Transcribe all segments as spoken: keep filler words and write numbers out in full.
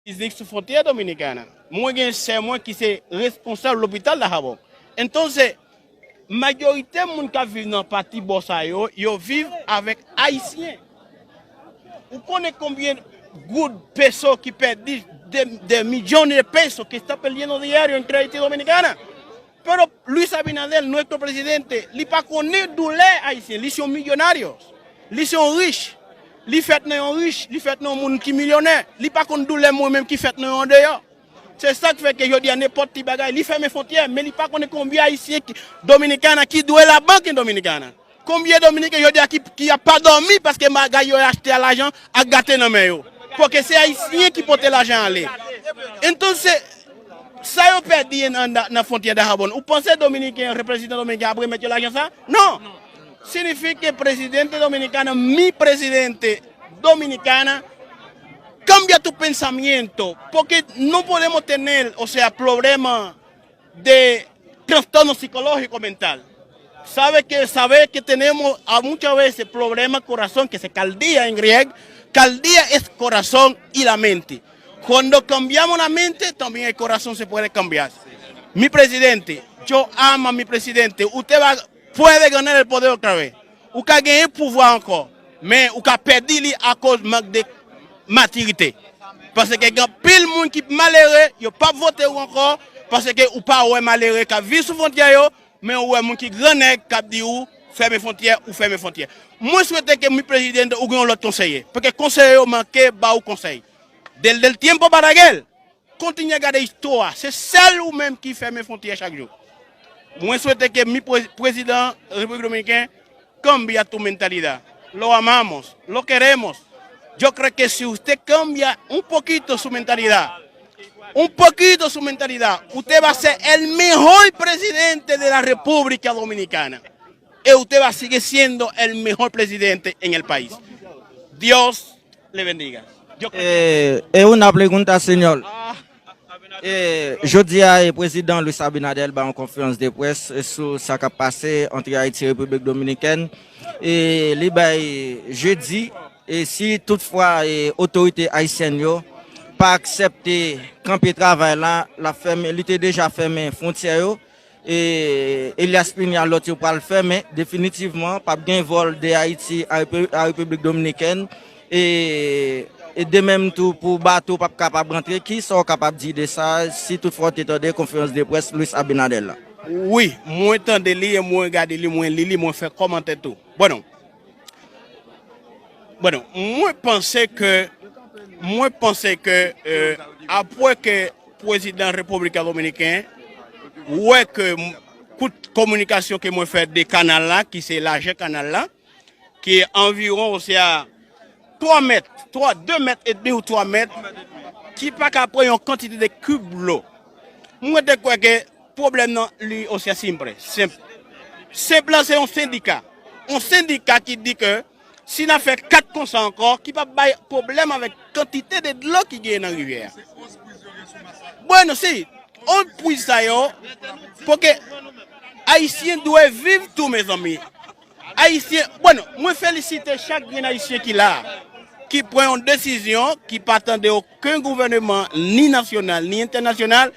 Fizik sou fwontyè Dominikana. Mwen gen sè mwen ki se responsab lopital Dajabón. Entonces, majorite moun k ap viv nan pati bò sa yo, yo viv avèk Ayisyen. Ou konnen konbyen goud, peso ki pèdi, de, de millones de pesos que está perdiendo diario entre Haití y Dominicana? Pero Luis Abinader, nuestro presidente, li pa konnen doulè Ayisyen. Li se yon milyonaryos. Li se yon rich. Li fèt nan yon rich. Li fèt nan yon moun ki milyonè. Li pa konn doulè mwen menm ki fèt nan yon andeyò. Se sa k fè ke jodi a nenpòt ti bagay, li fèmen fwontyè, men li pa konnen konbyen Ayisyen ki, Dominikana ki dwe labank en Dominikana. Konbyen Dominiken jodi a ki, ki ap pa dòmi paske bagay yo achte a lajan ak gate nan men yo? Paske se Ayisyen ki pote lajan ale. Entonces, sa yo pèdi nan, nan, nan fwontyè Dajabón, ou panse Dominiken, reprezentan Dominiken ap remèt yo lajan sa? Non! Significa que presidente dominicana, mi presidente dominicana, cambia tu pensamiento, porque no podemos tener, o sea, problema de trastorno psicológico mental. Sabe que, sabe que tenemos a muchas veces problema corazón, que se caldía en griego, caldía es corazón y la mente. Cuando cambiamos la mente, también el corazón se puede cambiar. Mi presidente, yo amo a mi presidente, usted va, puede ganar el poder otra vez. Ou ka genyen pouvwa ankò, men ou ka pèdi li akoz mank de matirite. Paske gen anpil moun ki malere, yo p ap vote ou ankò, paske ou pa wè malere k ap viv sou fwontyè yo, men ou wè moun ki gran nèg k ap di ou fèmen fwontyè, ou fèmen fwontyè. Mwen swete ke mi presidente ou gen yon lòt konseye, paske konseye yo manke ba ou konsèy. Desde el tiempo para aquel, kontinye gade istwa a. Se sèl ou menm ki fèmen fwontyè chak jou. Mwen swete ke mi pre- prezidan Repiblik Dominiken cambia tu mentalidad. Lo amamos, lo queremos. Yo creo que si usted cambia un poquito su mentalidad, un poquito su mentalidad, usted va a ser el mejor presidente de la República Dominicana. Y usted va a seguir siendo el mejor presidente en el país. Dios le bendiga. Yo creo que... Eh, es una pregunta, señor. Eh, jodi a, eh, prezidan Luis Abinader bay yon konferans de près, eh, sou sa k ap pase ant Ayiti e Repiblik Dominikèn. E li bay jedi, e si toutfwa, eh, otorite ayisyèn yo pa aksepte kanpe travay la, l ap fèmen, li te deja fèmen fwontyè yo. E Elias Piña, lòt yo pral fèmen definitivman, p ap gen vòl de Ayiti a Repi- a Repiblik Dominikèn. E, e de menm tou pou bato p ap kapab rantre. Kisa w kapab di de sa, si toutfwa w te tande konferans de près Luis Abinader la? Wi, mwen tande li e mwen gade li, mwen li li, mwen fè kòmantè tou. Bon, Bon, mwen panse ke, mwen panse ke, euh, apre ke prezidan Repiblik Dominiken wè ke m- kout kominikasyon ke mwen fè de kanal la, ki se lajè kanal la, ki anviwon, osea twa mèt, twa, de mèt edmi ou twa mèt, ki pa ka pran yon kantite de kib dlo. Mwen te kwè ke pwoblèm nan li osea senp, senp. Senp lan se yon sendika. Yon sendika ki di ke si n ap fè kat konsa ankò, ki p ap bay pwoblèm avèk kantite de dlo ki genyen nan rivyè a. Bwè, non, si, onz priz sa yo, paske Ayisyen dwe viv tou, mezanmi. Ayisyen, bwè, non, mwen felisite chak grenn Ayisyen ki la, ki pran yon desizyon, ki pa tande okenn gouvèneman, ni nasyonal, ni entènasyonal,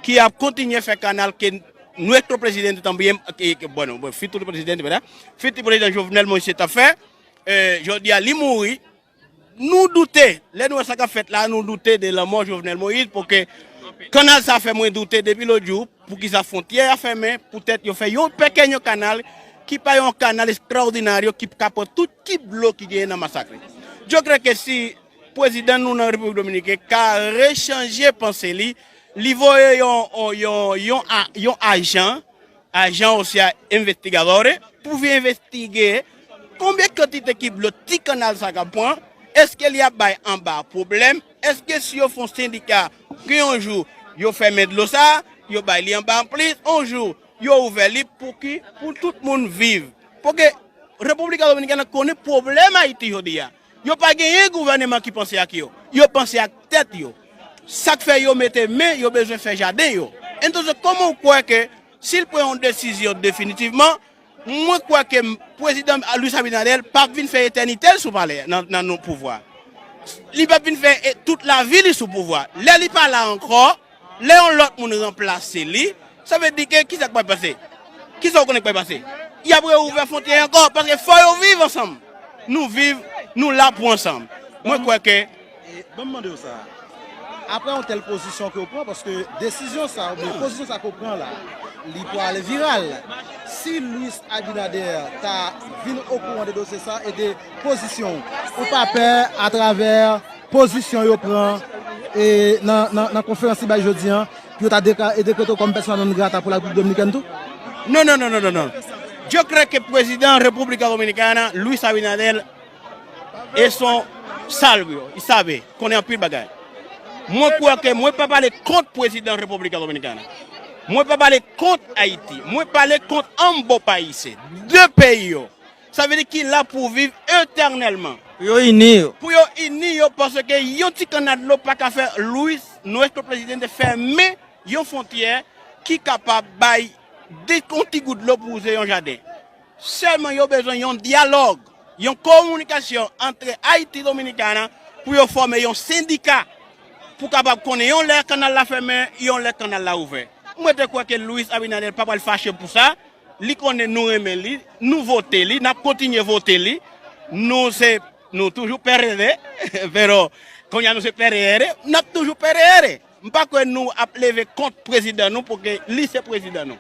ki ap kontinye fè kanal ke nuestro presidente también, que, que, bueno, bueno, futuro presidente, ¿verdad? Futuro presidente Jovenel Moïse t ap fè, eh, jodi a li mouri, nou doute, lè nou wè sa k ap fèt la, nou doute de lanmò Jovenel Moïse, paske kanal sa fè mwen doute depi lòt jou, poukisa fwontyè a fèmen, poutèt yo fè yon peken yon kanal, ki pa yon kanal estraòdinaryo, ki ka pran tout kib dlo ki genyen nan Masakre. Yo kwè ke si prezidan nou nan Repiblik Dominiken ka rechanje panse li, li voye yon, yon, yon, yon a- yon ajan, ajan osea investigadores, pou vin envestige konbyen kantite kib dlo ti kanal sa ka pran, èske li ap bay anba pwoblèm, èske si yo fè yon sendika, gen yon jou, yo fèmen dlo sa, yo bay li anba anplis, yon jou, yo ouvè li pou ki, pou tout moun viv. Paske Repiblik Dominikèn konnen pwoblèm Ayiti jodi a. Yo pa genyen gouvèneman ki panse ak yo. Yo panse ak tèt yo. Sa k fè yo mete men, yo bezwen fè jaden yo. Entonces, kòman w kwè ke si l pran yon desizyon definitivman, mwen kwè ke m- prezidan Luis Abinader p ap vin fè etènite l sou palè, nan, nan non pouvwa. Li p ap vin fè, e, tout lavi li sou pouvwa. Lè li pa la ankò, lè yon lòt moun ranplase li, sa vle di ke kisa k pral pase? Kisa w konnen k pral pase? Y ap reouvè fwontyè ankò, paske fò yo viv ansanm. Nou viv, nou la pou ansanm. Mwen kwè ke E, ban m mande w sa. Apre yon tèl pozisyon ke w pran, paske desizyon sa, oubyen pozisyon sa ke w pran la, li pwale viral. Si Luis Abinader ta vin okouran de dosye sa e de pozisyon w, ou pa pè atravè pozisyon yo pran e nan, nan, nan konferans li bay jodi a, pou yo ta dekla-, e dekrete w kòm persona non grata pou la Repiblik Dominikèn tou? Non, non, non, non, non, non. Yo cree que prezidan República Dominicana, Luis Abinader, e son salvio, y sabe, konnen anpil bagay. Mwen kwè ke mwen pa pale kont prezidan República Dominicana. Mwen pa pale kont Ayiti. Mwen pale kont ambos países, de peyi yo. Sa vle di ki la pou viv etènèlman. Pou yo ini yo. Pou yo ini yo, paske yon ti kanna dlo pa ka fè Luis, nuestro presidente, fèmen yon fwontyè ki kapab bay de, yon ti gout dlo pou wouze yon jaden. Sèlman yo bezwen yon dyalòg, yon kominikasyon antre Ayiti Dominikana pou yo fòme yon sendika pou kapab konnen yon lè kannal la fèmen, yon lè kannal la ouvè. Mwen te kwè ke Luis Abinader pa pral fache pou sa. Li konnen nou renmen li, nou vote li, n ap kontinye vote li. Nou se, nou toujou P R D, pero kounye a nou se P R D, n ap toujou P R D. M pa kwè nou ap leve kont prezidan nou, paske li se prezidan nou.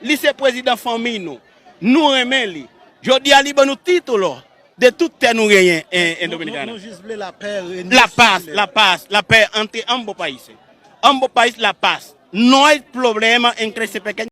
Li se prezidan fanmi nou. Nou renmen li. Jodi a, li ban nou titulo de tout tè nou genyen en, en Dominikana. Nou, nou jis vle lapè renye sou tè. La paz, la paz, la pè entre ambos países. Ambos países, la paz. No hay problema entre ese pequeño